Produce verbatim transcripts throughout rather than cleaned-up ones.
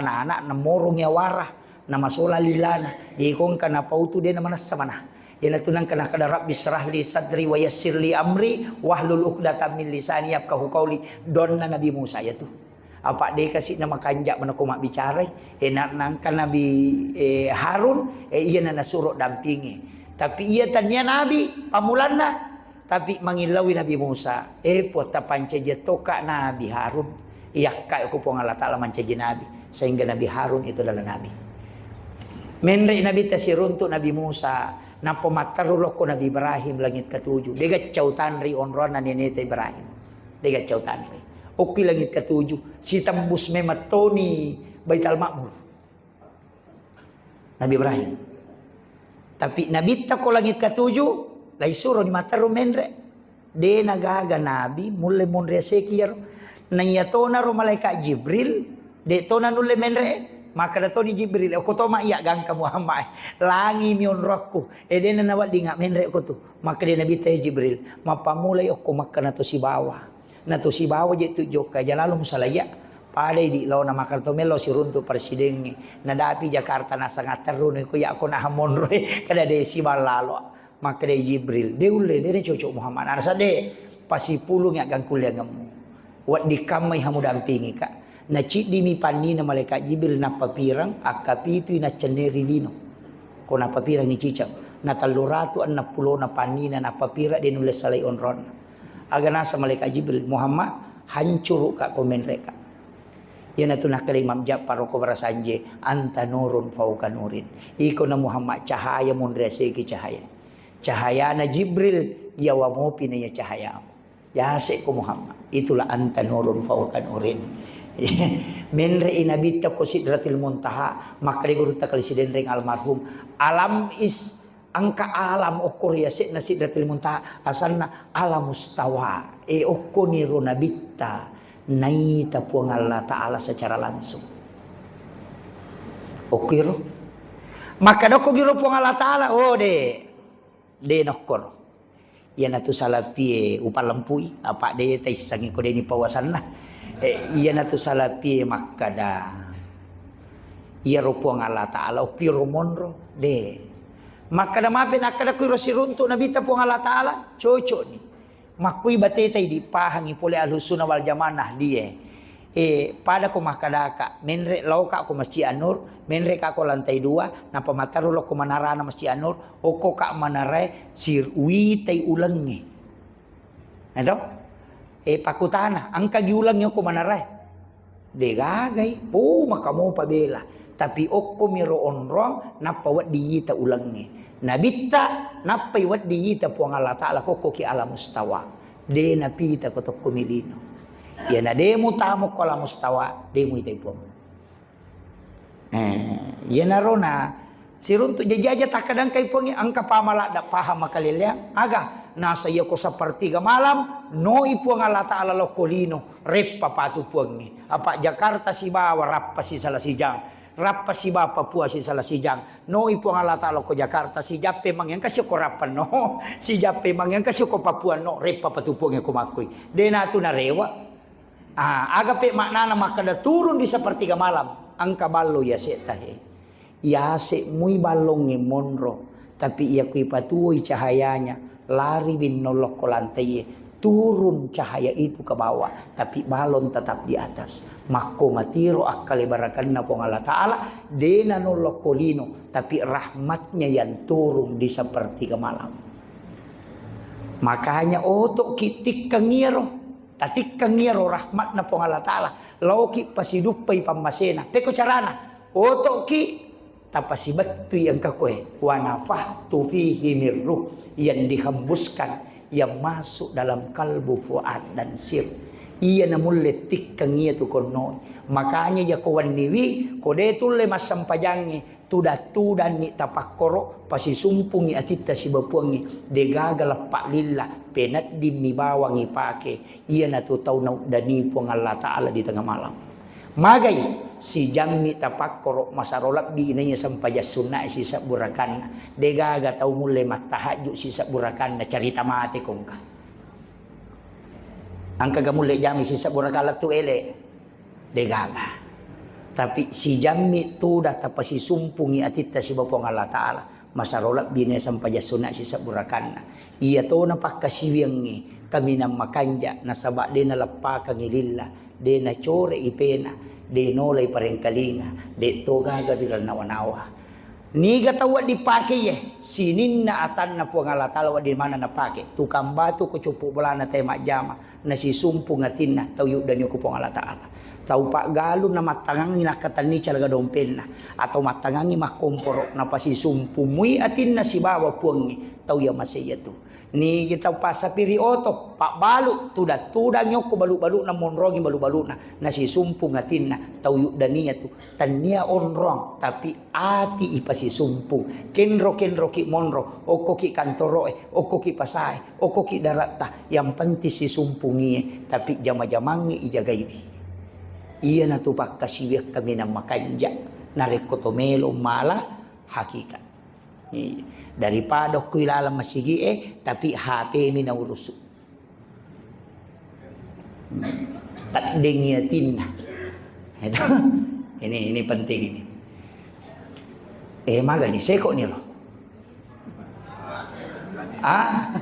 anak-anak, namorong yawara, namasola lilana. Iko engka napautu de namanessa mana. Iyanatu nengka nakkeda, "Rabbi israh li sadri wa yassir li amri wahlul uqdatam min lisani yafqahu qauli." Donna Nabi Musa iyatu. Apa de kasi namakanja manako mabbicarai. E, na-, nangka Nabi, e, Harun, e, iyana nasuro dampingi. Tapi iya tania nabi pamulanna, tapi mangillauwi Nabi Musa, "E Puang, tapancaji tokka Nabi Harun." Iyakka ko Puang Allah Taala mancaji nabi, sehingga Nabi Harun itu adalah nabi. Menre Nabi tasiruntu Nabi Musa, nappa matteru lokko Nabi Ibrahim langit ketujuh. Dega cau tanri onroanna neneta Ibrahim. Dega cau tanri. Okki langit ketujuh, sitembus memettoni Baital Makmur. Nabi Ibrahim. Tapi Nabitta ko langit ketujuh, laisuroni matteru menre. De nagaga nabi mulle monri aseki iyaro. Naiyatonaro malaikat Jibril, de tona nulle menre. Makkeda toni Jibril, "Okko toma iya gangka Muhammad, langi mi onroakku." E, dena naweddinga menre ko tu. Makkeda Nabitta, "E Jibril, mappamulai okko Makkah nato sibawa." Nato sibawa je tu jokka, aja lalo musalaiya. Padai di laona makkeda to melo siruntu presidengnge. Nadapi Jakarta nasang atterruni ko iya ko naha monroe, kada de sibawa lalo. Makkeda Jibril, "De ulle, de cocok Muhammad." Nasa de, "Pasipulungi aggangkulleangemmu. Wedding kammai hamu dampingika." Naciddimi pannina malaikat Jibril nappapirang, akkapitui naccenneri lino. Ko nappapirangi ciceng. Na tellu ratu enneng pulona pannina nappapirang de nulle salai onronna. Aga nasa malaikat Jibril, "Muhammad, hancurukka ko menreka." Iyanatu nakkeda Imam Ja'far okko barasanje, "Anta nurun fauqa nurin." Iko na Muhammad cahaya monri aseki cahaya. Cahayana Jibril, yawa mopi na iya cahayamu. Yase ko Muhammad. Itulah anta nurun fauqa nurin. Menre i Nabitta ko Sidratil Muntaha, makkeda gurutta kali Sidenreng almarhum, "Alam is Engka alam okko ri yase'na Sidratil Muntaha, asanna Alamustawa. E, okkoniro nabitta naita Puang Allah Ta'ala secara langsung. Okkiro. Makkeda okkogiro Puang Allah Ta'ala, oh, de, de nokkoro. Iyanatu salapie upallempui, apa de taissengi ko deni pawasanna. E, iyanatu salapie makkeda, iyaro Puang Allah Ta'ala okkiro monro, de. Makkeda mape nakkeda kuiro siruntu nabitta Puang Allah Ta'ala, cocokni. Makkui bateta idi pahangi pole Ahlus Sunnah wal Jamaah Nahdiyah. E, pada ko makkedaka, menre laoka ko Masjid An-Nur, menreka ko lantai dua, nappa matteru lo ko manarana Masjid An-Nur, okkoka manarae sir-, uwitai ulengnge. Eto? E, pakkutana, engkagi ulengnge okko manarae? Degagai, oh, maka mopa bela. Tapi okkomiro onrong, nappa wedding yita ulengnge. Nabitta, nappai wedding yita Puang Allah Ta'ala kokkoki Alamustawa. De napita ko tokkomi lino. Iyana de mutamo ko Alamustawa, de muitai Puang. Eh, iyanaro na siruntu jaji aja takkadangkai Puangnge, engka pama ladda paham makaleleang. Aga, nasa iya ko sepertiga malam, noi Puang Allah Ta'ala lokko lino, reppa patu Puangnge. Apa Jakarta sibawa rappa sisala sijang, rappa sibawa Papua sisala sijang. Noi Puang Allah Ta'ala ko Jakarta, sijappe mangengka siko rappa no, sijappe mangengka siko Papua no, reppa patu Puangnge ko makkoi. De natu narewa. Ah, aga pe maknana makkeda turun di sepertiga malam, engka ballo yase tahe. Yase mui ballongnge monro, tapi iya kui patuoi cahayanya, lari binno lokko lantaie, turun cahaya itu ke bawah, tapi balon tetap di atas. Makko matiro akkale barakanna Puang Allah Ta'ala, dena no lokko lino, tapi rahmatnya yang turun di sepertiga malam. Makanya otoki tikkeng iyaro. Tatikkeng iyaro rahmatna Puang Allah Ta'ala, laoki pasiduppai pammasena. Pekko carana? Otoki tapasibettui engka koe. Wa nafakhtu fihi min ruh, yang dihembuskan, yang masuk dalam kalbu, fuad, dan sir. Iya namulle tikkeng iya tu konnoi. Makanya iya ko wenniwi, ko de tulle massempajangi, Tudang-tudanni tapakkoro, pasisumpungi atitta sibawa Puangnge, degaga leppa lilla, peneddimmi bawang ipake, iyanatu tau nauddani Puang Allah Ta'ala di tengah malam. Magai, sijammi tapakkoro, masaro lebbi inaiya sempajang sunnae sisebbu rakanna, degaga tau mulle mattahajju sisebbu rakanna, carita mate kongka. Engkaga mulle jami sisebbu raka lettu ele? Degaga. Tapi sijammi tudang tapasisumpungngi atitta siba Puang Allah Ta'ala, masaro lebbi naiseng pajang sunna sisebbu rakanna. Iya tona pakkasiwiangngi kaminang makanja, nasaba de naleppakangngi lilla, de nacore ipena, de nolai parengkalinga, de to gaga ri nawa-nawa. Niga tau wedding pake iye, sininna atanna Puang Allah Ta'ala wedding maneng napake. Tukang batu ko coppo bolana tae majjama, nasisumpung atinna, tau yuddani ko Puang Allah Ta'ala. Tau paggalung namattangangngi nakkatenni calaga dompenna, atau mattangangngi makkomporo, napasisumpung mui atinna sibawa Puangnge, tau iya masei iyatu. Nigi tau passapi ri oto, pabbalu, tudang-tudang yokko balu-baluna, monrongi balu-baluna, nasisumpung atinna, tau yuddani iyatu. Tennia onrong, tapi ati ipasisumpung. Kenro-kenroki monro, okkoki kantoroe, okkoki pasae, okkoki daratta, yang penting sisumpungie, tapi jama-jamangngi ijagaiwi. Iyanatu pakkasiwiang kaminang makanja, narekko to melo mala hakikat. Iya. Daripada okko ilalang masigi'e, tapi H P mi naurusu. Teddengngi atinna. Itu. Ini, ini penting ini. Eh, magani seko ni lo. Ah?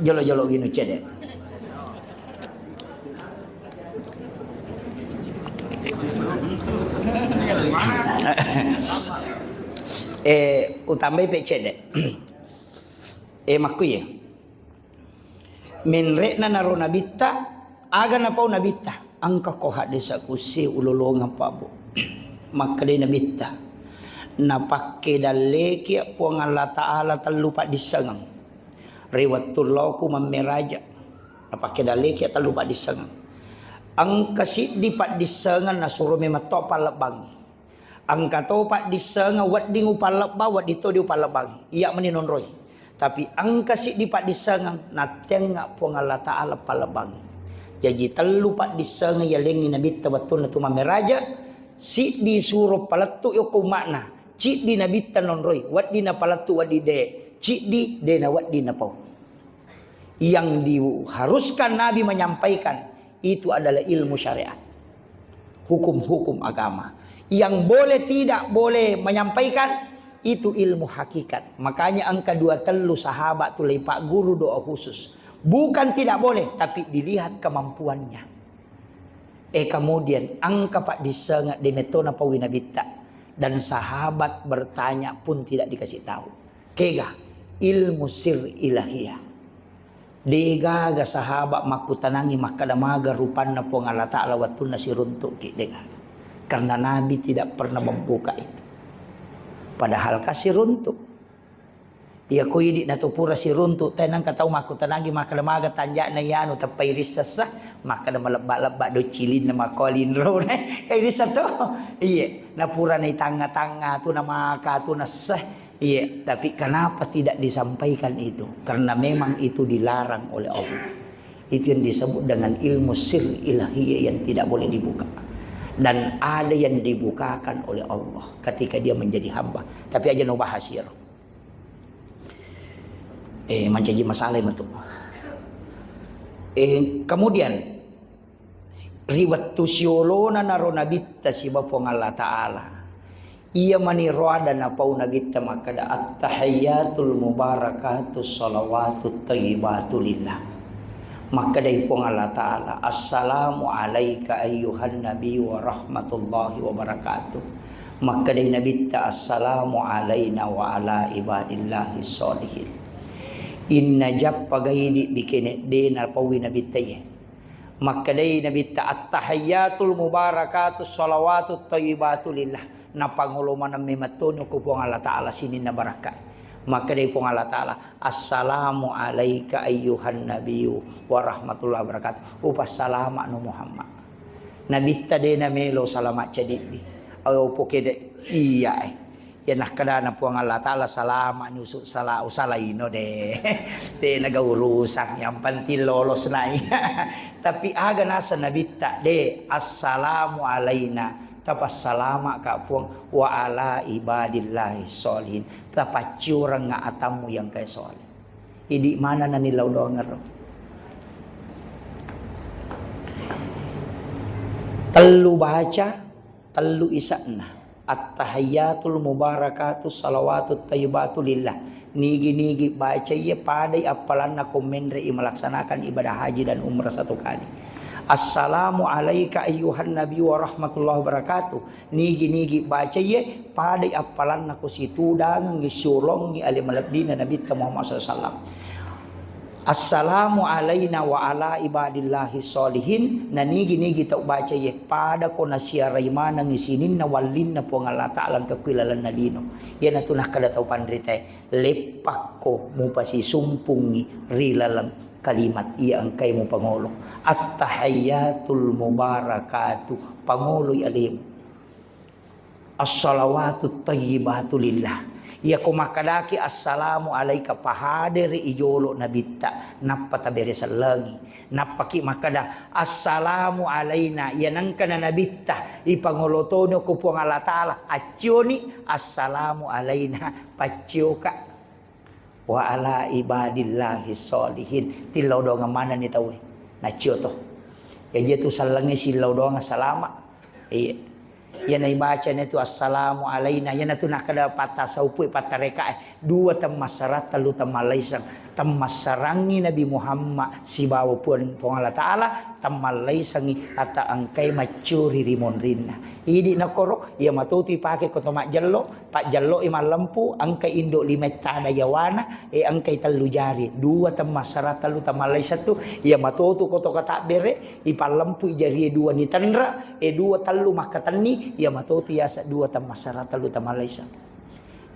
Jolo-jolo ginu cede. Eh, utambai pe cede. Eh, makkuye. Menre'na naro nabitta, aga napau nabitta? Engka ko haddesa kusse ulolongeng, Pak, Bu. Makkedai nabitta, napakke dalleki Puang Allah Ta'ala tellu paddissengeng. Ri wettu loku mammeraja, napakke dalleki tellu paddissengeng. Engka siddi paddissengeng nasuro memetto pallebbangi. Engka to paddissengeng wedding upallebba, wedding to di upallebbangi. Iya meni nonroi. Tapi engka siddi paddissengeng nattengnga Puang Allah Ta'ala pallebbangi. Jaji tellu paddissengeng yalengngi nabitta wettunna tu mammeraja, siddi suro palettu yokko umma'na, ciddi nabitta nonroi, wedding napalettu, wedding de, ciddi de na wedding napau. Yang diharuskan Nabi menyampaikan itu adalah ilmu syariat, hukum-hukum agama. Yang boleh tidak boleh menyampaikan itu ilmu hakikat. Makanya engka dua tellu sahabat tu leipagguru doa khusus. Bukan tidak boleh, tapi dilihat kemampuannya. Eh, kemudian engka paddissengeng de metto napaui nabitta, dan sahabat bertanya pun tidak dikasih tahu. Kega ilmu sir ilahiyah. Degaga sahabat makkutanangi makkeda maga rupanna Puang Allah Ta'ala wettunna siruntu'ki, degaga. Karena Nabi tidak pernah membuka itu. Padahal kasiruntu. Iya ko idi na to pura siruntu, tenang ka tau makkutanangi makkeda maga tanja'na iyanu teppai rissessa, makkeda malebba-lebba do cilinna makko linro. Kai rissa to. Iye, na pura na itangnga-tangnga tu na maka tu na seh. Iya, tapi kenapa tidak disampaikan itu? Karena memang itu dilarang oleh Allah. Itu yang disebut dengan ilmu sir ilahiyah yang tidak boleh dibuka. Dan ada yang dibukakan oleh Allah ketika dia menjadi hamba. Tapi aja no bahas ya. Eh, mancaji masalah itu. Eh, kemudian Ri wettu siolona naro nabitta siba Puang Allah Ta'ala. Iya mani roada napau nabitta makkeda, "Attahiyyatul mubarakatus shalawatut thayyibatu lillah." Makkedai Puang Allah Ta'ala, "Assalamu alaika ayyuhan nabi wa rahmatullahi wa barakatuh." Makkedai nabitta, "Assalamu alaina wa ala ibadillahi sholihin." Inna jappa gaidi bikene de napaui nabitta iye. Makkedai Nabitta, "Attahiyyatul mubarakatus shalawatut thayyibatu lillah." Napangolo maneng memettoni ko Puang Allah Ta'ala sininna barakka. Makkedai Puang Allah Ta'ala, "Assalamu alaika ayyuhan nabiyyu wa rahmatullahi wabarakatuh." Upassalama'no Muhammad. Nabitta de namelo salama cediddi. Ayo pokede iya eh. Ya nakkedana Puang Allah Ta'ala, "Salama'ni usu-, sala-, usalaino de." De naga urusan, yang penting lolos nai. Tapi aga naseng nabitta, de, "Assalamu alaina." Tapassalama ka Puang, "Wa ala ibadillahi sholihin." Tapacciurengnga atammu yang kai soleh. Idi mana nani lao doangero. Tellu baca, tellu ise'na. At-tahiyyatul mubarakatus salawatut thayyibatu lillah. Nigi-nigi baca iye padai appalanna ko menre'i melaksanakan ibadah haji dan umrah satu kali. Assalamu alaika ayyuhan nabi wa rahmatullahi wabarakatuh. Nigi-nigi baca iye padai appalanna ko situdangengngi siolongngi ale malebbina Nabitta Muhammad sallallahu alaihi wasallam. Assalamu alaina wa ala ibadillahi sholihin. Na nigi-nigi tau baca iye pada ko nasiarai manengngi sininna wallinna Puang Allah Ta'ala engka kui lalenna lino. Iyanatu nakkeda tau panritae, leppakko mupasisumpungngi ri laleng kalimat iya engkai mupangolo. At-tahiyyatul mubarakatu, pangoloi alemu. As-salawatut thayyibatu lillah. Iyako makkedaki assalamu alaika, pahadere i jolo nabitta, nappa tabere sellengi. Nappaki makkeda assalamu alaina, iya nengkana nabitta ipangolo toni ko Puang Allah Ta'ala, accioni assalamu alaina, paccioka. Wa ala ibadillahi sholihin. Tillau doangeng manenni tauwe. Naccio to. Jaji tu sellengnge sillau doangeng salama. Iya. Iyana ibacana tu assalamu alaina. Iyanatu nakkeda pattasaupui pattarekae. Dua temmassarang, tellu temmallaiseng. Temmassarangngi Nabi Muhammad sibawa Puang, Puang Allah Ta'ala, temmallaisengngi ata engkai macciori ri monrinna. Idi nakoro, iya matotu ipake ko to majjello, Pajjalloi mallempu, engkai indo lima tada yawana, e engkai tellu jari, dua temmassara tellu temmallaiseng tu, iya matotu ko to katabbere, ipallempu i jarie dua nitenra, e dua tellu makkatenni, iya matotu yaseng dua temmassara tellu temmallaiseng.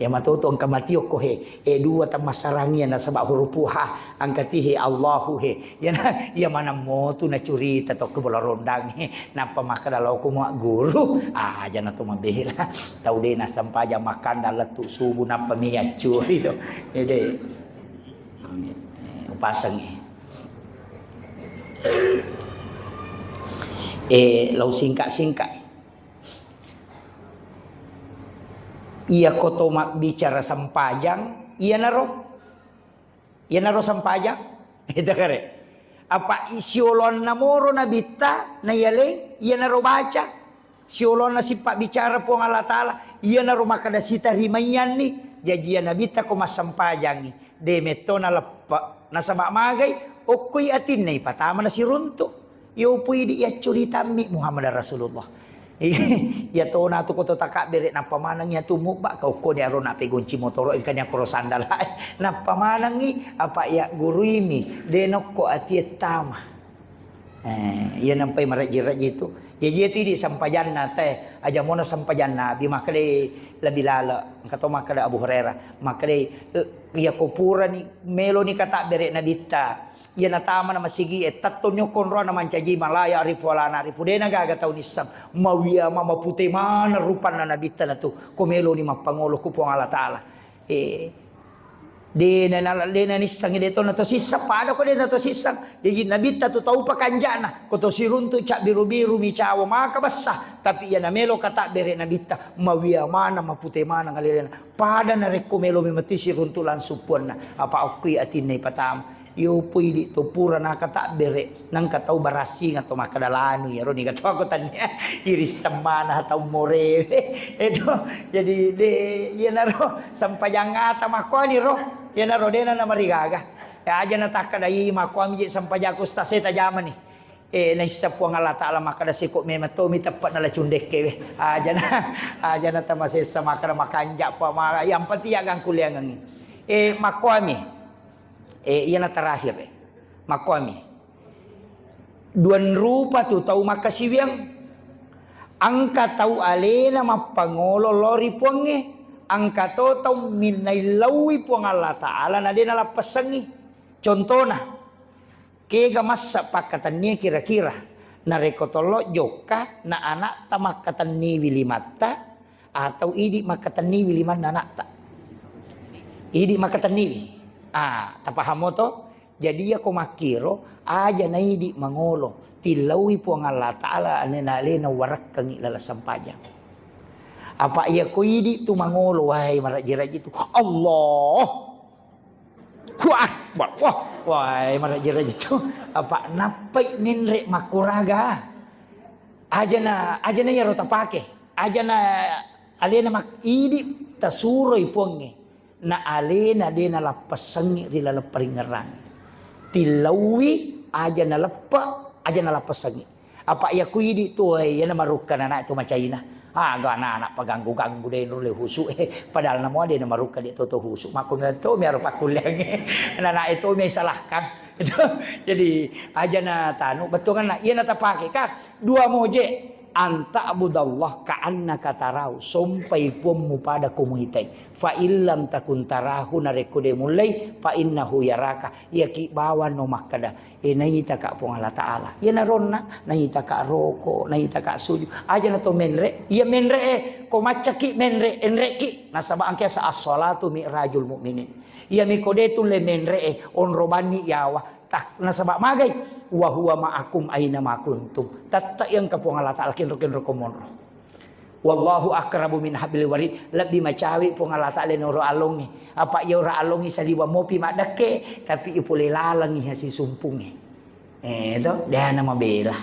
Iya matotu engka matio ko he, e dua temmassarangngi nasaba huruf ha, engka ti he Allahu he. Iyana, iya maneng motu nacurita tokko bola rondang he. Nappa makkeda, "Laoko mua guru." Ah, aja na to mabela. Tau de nassempajang makkanda lettu subuh nappa mi accuri to. Ede. Eh, upasengi. Eh, lau singka-singka. Iya ko to mabbicara sempajang, iyanaro Iyanaro sempajang, ita kare. Apa i-, siolonna moro nabitta, na iyaleng, iyanaro baca. Siolonna sipabbicara Puang Allah Ta'ala, iyanaro makkeda sitarimaiyanni. Jaji iya nabitta ko massempajangngi, de metto naleppe. Nasaba magai, okkoi atinna ipatama nasiruntu. Yopo idi yaccuritammi Muhammad Rasulullah. Iya tona tu koto takabbere nappa maneng iya tu mubba ka okkoni aro napegonci motoro engkani akkoro sandala. Nappa manengi apa iya guruimi de nokko atie tama. Eh, iya nampai marejji-rejji tu. Jaji iya tu idi sempajanna te, aja mona sempajanna Nabi makkeda lebih lale. Engka to makkeda Abu Hurairah, makkeda iya ko purani meloni katabbere nabitta. Iya natamana masigi'e, tettonni okko onroanna mancaji ma la ya'rifu wa la na'rifu, dena gaga tau nisseng. Mawiya ma-, mapute maneng rupanna nabitta natu, ko meloni mappangolo ku Puang Allah Ta'ala. Eh, dena nala-, dena nisseng, de tona to sisseng, pada ko dena to sisseng. Jaji nabitta tu taupa kanjana, ko to siruntu cabbiru-biru mi cawa maka bessa, tapi iya namelo katabbere nabitta, mawiya maneng, mapute maneng alena. Pada narekko melo memang tu siruntu langsung puanna, apa okkoi atinna ipatama. Yopo idi to pura nakatabbere, nangka tau barassing atau makkeda lanu, iyaro niga to aku tania, iri semmana tau morewe. Edo, jadi de, iyanaro sempajang ata makkuani ro, iyanaro dena namarigaga. Ya aja natakkeda i makkuami je sempajaku stase tajamani. Eh, naisseng Puang Allah Ta'ala makkeda seko memang tomi teppe'na la cundekke we. Ajana, ajana tamasessa makkeda makanja pa ma-, yang penting ya gangkuliangengi. Eh, makkuami. Eh, iyana terakhir, eh. Makkuami. Duan rupa tu tau makkasiwiang. Engka tau alena mappangolo lao ri Puangnge. Engka to tau minnai laui Puang Allah Ta'ala na de nalappessengi. Contona, Kega massa pakkatennie kira-kira? Narekko tollo jokka na anakta makkatenniwi limatta atau idi makkatenniwi limanna anakta? Idi makkatenniwi. Ah, tapahamo to? Jadi iyako makkiro, aja na idi mangolo, tillaui Puang Allah Ta'ala alena-alena warakkangi laleng sempajang. Apa iyako idi tu mangolo, wai marajji-rajji tu, Allah. Allahu Akbar. Wah, wah, marajji-rajji tu. Apa nappai menre makkuraga? Ajana, ajana iyaro tapake. Ajana alena mak-, idi tasuroi Puangnge. Na alena de nalappessengngi ri laleng paringngerang. Tillauwi aja naleppe, aja nalappessengngi. Apa iya ku idi tu, eh, iyana marukka nana tu macaina. Aga anak-anak paganggu-ganggu de nulle husu, eh, padahal namo de namarukka de toto husu. Makko to miaro pakkulleangnge. Nana itu mi salahkan. Jadi aja na tanu bettuanna iya na tapake ka dua moje. Anta'budallah ka'annaka tarahu, sompai Puammu pada ko muitai. Fa illam takun tarahu, narekko de mullei, fa innahu yaraka, iyaki bawang no makkeda, e, naitaka Puang Allah Ta'ala. Iyanaronna, naitaka roko, naitaka suju. Aja na to menre, iya menre e, ko maccaki menre, enreki. Nasaba angke asa as-salatu mi'rajul mu'minin. Iya miko de tulle menre e, onro banni yawa. Tak, nasaba magai, wa huwa ma'akum aina ma kuntum. Tette engka Puang Allah Ta'ala kenro-kenro ko monro. Wallahu aqrabu min hablil warid. Lebbi macawe Puang Allah Ta'ala noro alongnge. Apa iya ora alongnge saliwa mopi maddekke, tapi ipole lalengngi hasi sumpungnge. Eh, to, dehana mabela.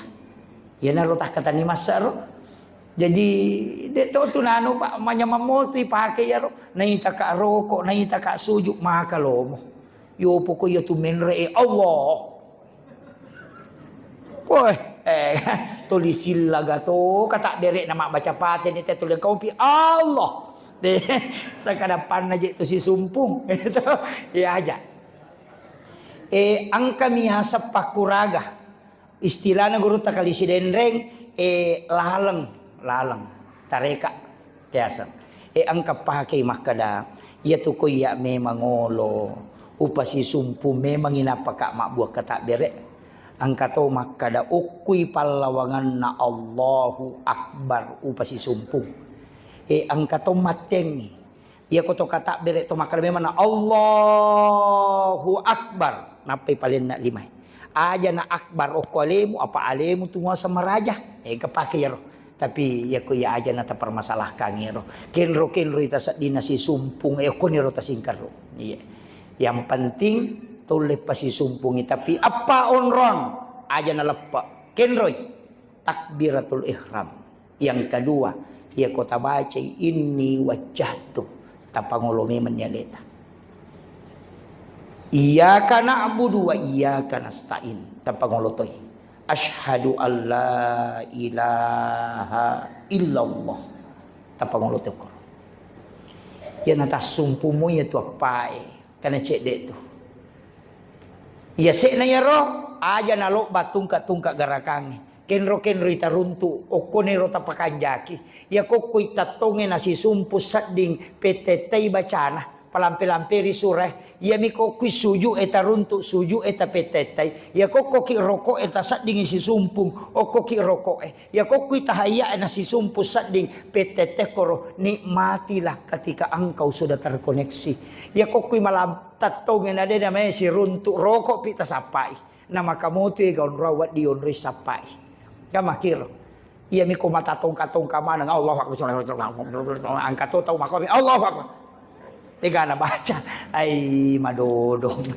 Iyanaro takkatani massaro. Jadi, de to tu nanu, Pak, manyamang motu ipake iyaro. Naitaka roko, naitaka suju, maka lomo. Yo poko iya tu menre e Allah. Koe, eh, tuli sillaga to, kata bere na mabbaca pate ni te tuli engkaumpi Allah. De, sakadapanna je tu sisumpung. Iya aja. Eh, engka mi aseng pakkuraga. Istilahna gurutta kali Sidenreng, eh, laleng, laleng, tareka biasa. Eh, engka pakei makkeda, iyatu ko iya memang olo, upasisumpu memang inapaka mabbua katabbere. Engka to makkeda, ukkui pallawanganna Allahu Akbar, upasisumpu. Eh, engka to mattengngi. Iyako to katabbere to makkeda memang na Allahu Akbar, nappai palenna limae. Aja na akbar okko alemu, apa alemu tu muaseng maraja. Eh, kepake iyaro. Tapi iyako iya aja na tapermasalahkan iyaro. Kenro-kenro ita seddina sisumpung, eh, okko niro tasingkarru. Iya. Yang penting tulle pasisumpungi, tapi apa onrong aja na leppe. Kenroi. Takbiratul ihram. Yang kedua, iyako tabacai inni wajjahtu, tapangolo memang ni aleta. Iyyaka na'budu wa iyyaka nasta'in, tapangolo toi. Asyhadu an la ilaha illallah, tapangolo toi koro. Iyana tassumpumu iyatu appae, kana cedde tu. Iya se'na iyaro, aja nalobba tungka-tungka garakangnge. Kenro-kenro itaruntu, okkoniro tapakanjaki. Iya kokkoi tattongnge nasisumpu sedding, pettettai bacana, palampe-lamperi surae. Iyami kokkoi suju e taruntu, suju e tapettettai. Iya kokkoki roko e taseddingi sisumpung, okkoki roko e. Iya kokkoi tahayya e nasisumpu sedding, pettette koro, nikmatilah ketika engkau sudah terkoneksi. Iya kokkoi malam tattongnge na de namae siruntu, roko pi tasappai. Na maka motu e gaunro wedding onroi sappai. Kan makkiro. Iyami ko mata tongka-tongka maneng, Allahu Akbar. Engka to tau makomi, Allahu Akbar. Tegana baca. Ai madodong.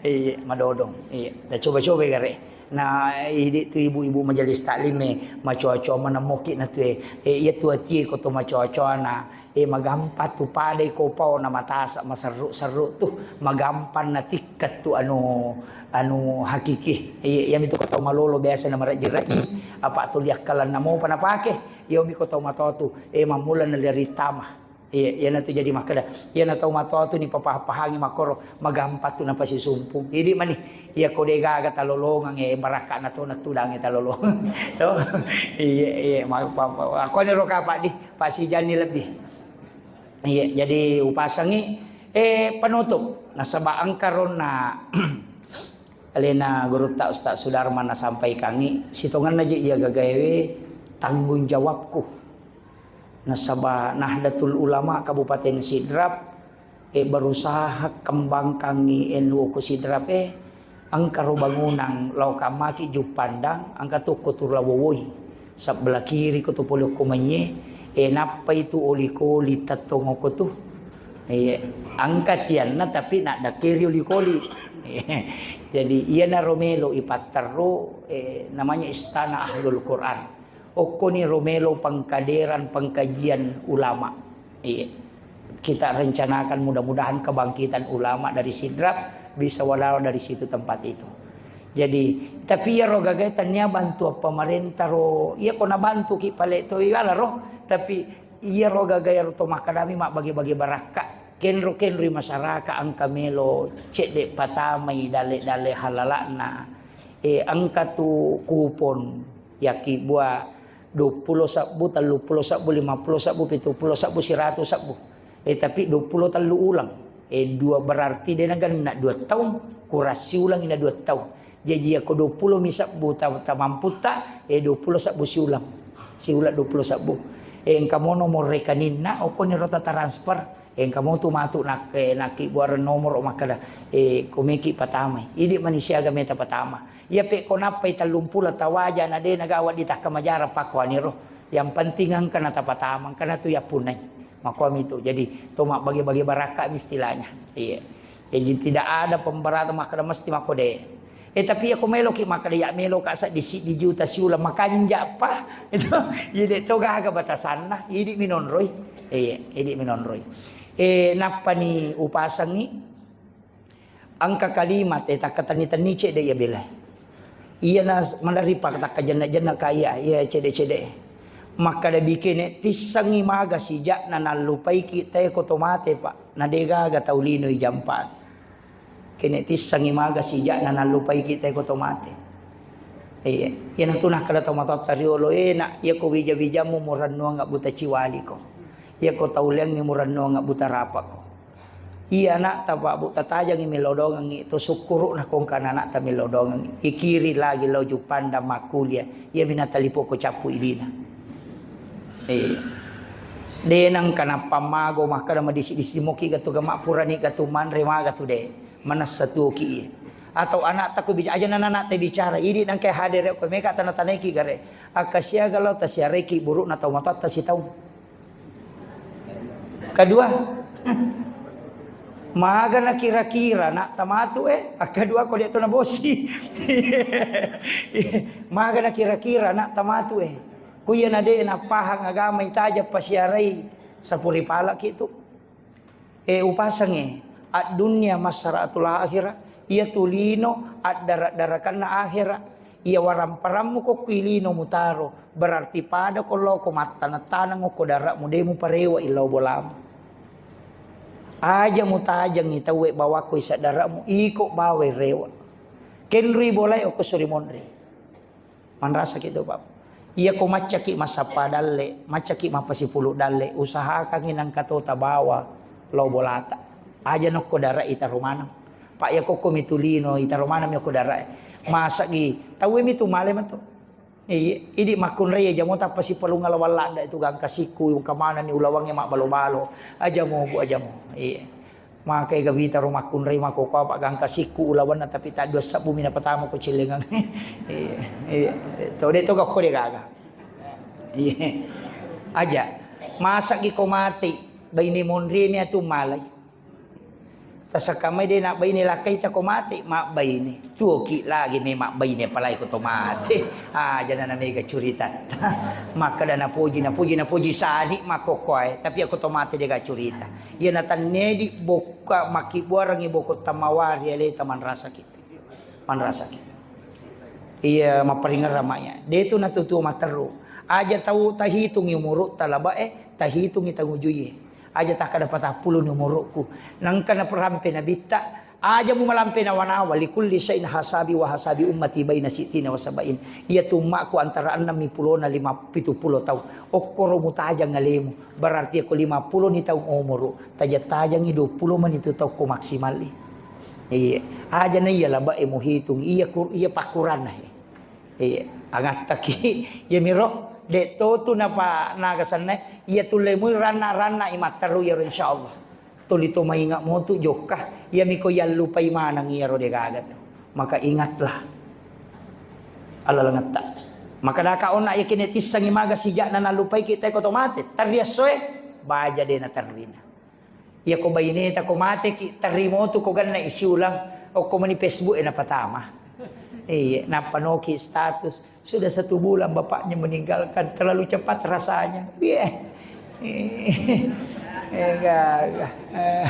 Iya, madodong. Iya, da coba-coba gare. Na idi tu ibu-ibu majelis taklim e, macoa-coa maneng moki na tu e. Eh, iya tu atie ko to macoa-coa na. Eh, magampang tu padai ko pao na matasa maserru-serru tu, magampang na tikket tu anu, anu hakiki. Eh, iyami tu ko tau malolo biasa na marejji-rejji, apa tu liakkalanna mopa napake. Iyami ko tau matoa tu, eh, mammula na liari tama. Iya, iyana tu jadi makkeda, iyana tau matoa tu ni papaha-pahangi makkoro, magampang tu napasisumpung. Idi mani, iya ko de gaga talolongeng, eh, barakkana to natudangi talolongeng. To? Iya, iya, ma-, pa-, pa-, akkoniro kapang di. Pasijanni lebbi. Iya, jadi upasengngi, eh, penutup. Nasaba engka ronna alena gurutta Ustaz Sudarman nasampaikangngi, sitongenna je iya gagaewe tanggung jawabku. Nasaba Nahdlatul Ulama Kabupaten Sidrap, eh, berusaha kembangkangngi N U ko Sidrap, eh, Engka ro bangunang lao kammaki Juppandang, engka tokko tu lao wowoi. Sebelah kiri ko tu pole okko maiye, e, nappai tu oli-koli tettong okko tu. Iya, engka tianna tapi naddakkeri oli-koli. Jadi, iyanaro melo ipatterru, e, namanya Istana Ahlul Quran. Okkoni ro melo pengkaderan pengkajian ulama. Iya. Kita rencanakan mudah-mudahan kebangkitan ulama dari Sidrap bisa wala dari situ tempat itu. Jadi, tapi iyaro gagae tania bantuan pemerintah ro, iya ko nabantuki pale to iwala ro, tapi iyaro gagae ro to makkadami mabbage-bage barakka. Kenro-kenroi masyarakat engka melo cedde patamai dalle-dalle halala'na. Eh, engka tu kupon yakkibua duappulo sebbu, telluppulo sebbu, limappulo sebbu, pituppulo sebbu, siratu sebbu. Eh, tapi duappulo tellu ulang. Eh, dua berarti de nagenna dua taung, kurang siulang ina dua taung. Jaji yakko duappulo mi sebbu ta-, tamamputta, eh, duappulo sebbu siulang. Siulang duappulo sebbu. Eh, engka mo nomor rekeninna, okkoni ro ta transfer. Engka mo tu matu nak-, eh, nakkibbuareng nomoro makkeda, eh, ko meki patamai. Idi mani siaga meta patama. Iya pe ko nappai tellumpulo tawaja na de nagawa di takkamajara pakkuaniro. Yang penting engka na tapatama, engka na tu yappunnai. Makkuami tu. Jadi, to mabbage-bage barakka mi istilahnya. Iya. Jadi tidak ada pemberatan makkeda mesti makko de. Eh, tapi iya ko meloki makkeda iya meloka seddi-siddi juta siulang makanja pa. Itu, iya de to gaga batasanna, idi minonroi. Iya, idi minonroi. Eh, nappani upasangi engka kalimat, eh, takkatenni-tenni cedde iya bela. Iya na s-, malerri pak takkajenna-jenna ka iya, iya cedde-cedde. Makkeda bikene tissengi maga sijakna nallupaiki tae ko to mate, Pak. Na de gaga tau lino ijampa. Kene tissengi maga sijakna nallupaiki tae ko to mate. Iya, iyanatu nakkeda tau matoatta riolo, eh, nak, iya ko wija-wijammu murennuang abbuta ciwaliko. Iya ko tau leangngi murennuang abbuta rapako. Iya anakta, Pak, Bu, tatajangi mellau dongengngi, to sukkuru'na kongkana anakta mellau dongengngi. Ikiri lagi lau Jupanda makkuliah, iya minatalipo ko cappu idina. Eh. De nangka nappa mago makkeda madisi-disi moki gatu ga mappurani gatu manre magatu de. Manessa tuoki iya. Atau anakta ko bija-, aja nana anakta bicara, idi nangka hadere ko meka tana-tanaiki gare. Akka siaga lau tasiareki burukna tau matoatta sitaung. Kedua, magana kira-kira nak tamatu eh, kedua ko dia tu nabosi. Magana kira-kira nak tamatu eh. Ku iya na de na pahang agama itaja pasiarai sapuri palaki tu. Eh, upasange, ad-dunya masra'atul akhirah, iya tu lino addara-darakanna akhirat. Iya waramparammu ko kui lino mutaro, berarti pada ko lao ko mattaneng-taneng ko dara'mu de muparewa illau bolamu. Aja mutajengi tauwe bawakko isa dara'mu, iko bawai rewa. Kenrui bolai okko suri monri. Manrasaki tu, Pak. Iya ko maccaki massappa dalle, maccaki mappasipulu dalle, usahakangi nangka to tabawa lao bolata. Aja nokko dara itaro maneng. Pak, iya kokko mitulino itaro maneng mi okko dara. Masagi tauwe mitu male metu. Iya, idi makkunrai aja mo tappa sipalunga lawang ladda itu gangka sikku, engka manenni ulawangnge mabbalo-balo. Aja mo, Bu, aja mo. Iya. Makai gawita ro makkunrai mako ko apa gangka sikku ulawanna tapi ta dua sebbu mina patama ko cilengang. Iya, iya. To de to gakko de gaga. Iya. Aja. Masagi ko mati baine monri mi atu malai. Tasakka mai de nak baine lakkai ta ko mati, mak baine. Tuoki lagi me mak baine apalagi ko to mati. Ah, jana na mega curita. Makkeda napoji, napoji, napoji sani makko koe, tapi ako to mati de ga curita. Iya natannedi bokka makkibbuarengngi boko tamawari aleta manrasaki. Manrasaki. Iya mapparingerrang maya. De tu natutu matteru. Aja tau tahitungi umuru talabae, tahitungi tangujui. Aja takkada patappulo ni umurukku. Nangka naperampe nabitta, aja mu malampe nawa-nawa, likulli syai'in hasabi wa hasabi ummati baina sittina wa sabain. Iya tu ummakku antara ennem mi pulona lima, pitu pulo taung. Okkoro mutajang alemu. Berarti ko lima pulo ni taung umuru, taja-tajangi dua pulo mani tu taung ko maksimal i. Iya. Aja na iya labae muhitung, iya kur-, iya pakkuranna he. Iya, angattaki. Iya miro, de to tu napa naga sanna, iya tulle mui ranna-ranna i matteru iyaro insyaallah. Tuli to mainga motu jokka, iya miko yallupai maneng iyaro de gaga tu. Maka ingatlah. Alalengetta. Maka daka onna yakini tissangi maga sijakna nallupai kita ko to mate. Tarriassoe, baja de na terrina. Iya ko baineta ko mateki, terri motu ko ganna isi ulang, okko mani Facebook e napatama. Iya, nappa noki status, "Sudah satu bulan bapaknya meninggalkan, terlalu cepat rasanya." Iya. Eh, gaga. Eh,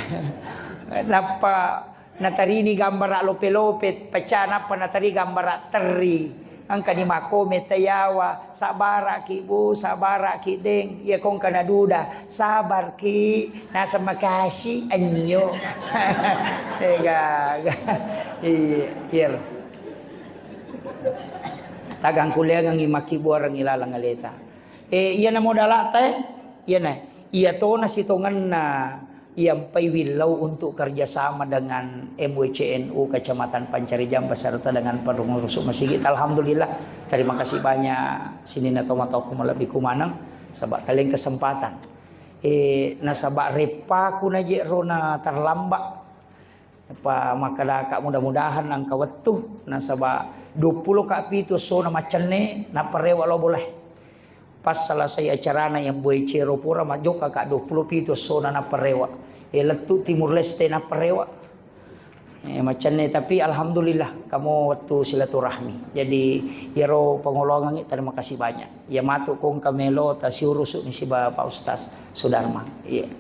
nappa natarini gambara lope-lope, pecah, nappa natari gambara terri. Engkani makkome tayawa, "Sabbaraki, Bu, sabbaraki, Deng." Iya, kongka naduda, "Sabarki, naseng makasi, anyo." Eh, gaga. Iya, iya. Tagang kuliangengngi makkibbuarengngi laleng aleta. Eh, iyana modalata, eh, iyana, iya tona sitongenna iyampai willau untuk kerjasama dengan M W C N U Kecamatan Pancarijang beserta dengan pengurus masigi. Alhamdulillah, terima kasih banyak sininna tomatoakku malebbiku maneng, saba' taleng kesempatan. Eh, nasaba' reppaku naje' ro na terlambat. Apa makkedaka mudah-mudahan engka wettu, nasaba' duappulo ka pitu essona maccenne, nappa rewe' lao bolae. Pas selesai acarana yang boe cero pura majokka ka duappulo pitu essona nappa rewe'. Eh, lettu Timur Leste nappa rewe'. Eh, maccenne, tapi alhamdulillah, kamo wettu silaturahmi. Jadi, iyaro pangoloangengngi, terima kasih banyak. Iya matu kongka melo tasiurusu' ni siba Pak Ustaz Sudarma. Iya.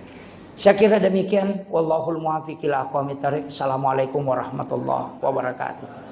Saya kira demikian. Wallahul muwaffiq ila aqwamit thariq. Assalamualaikum warahmatullahi wabarakatuh.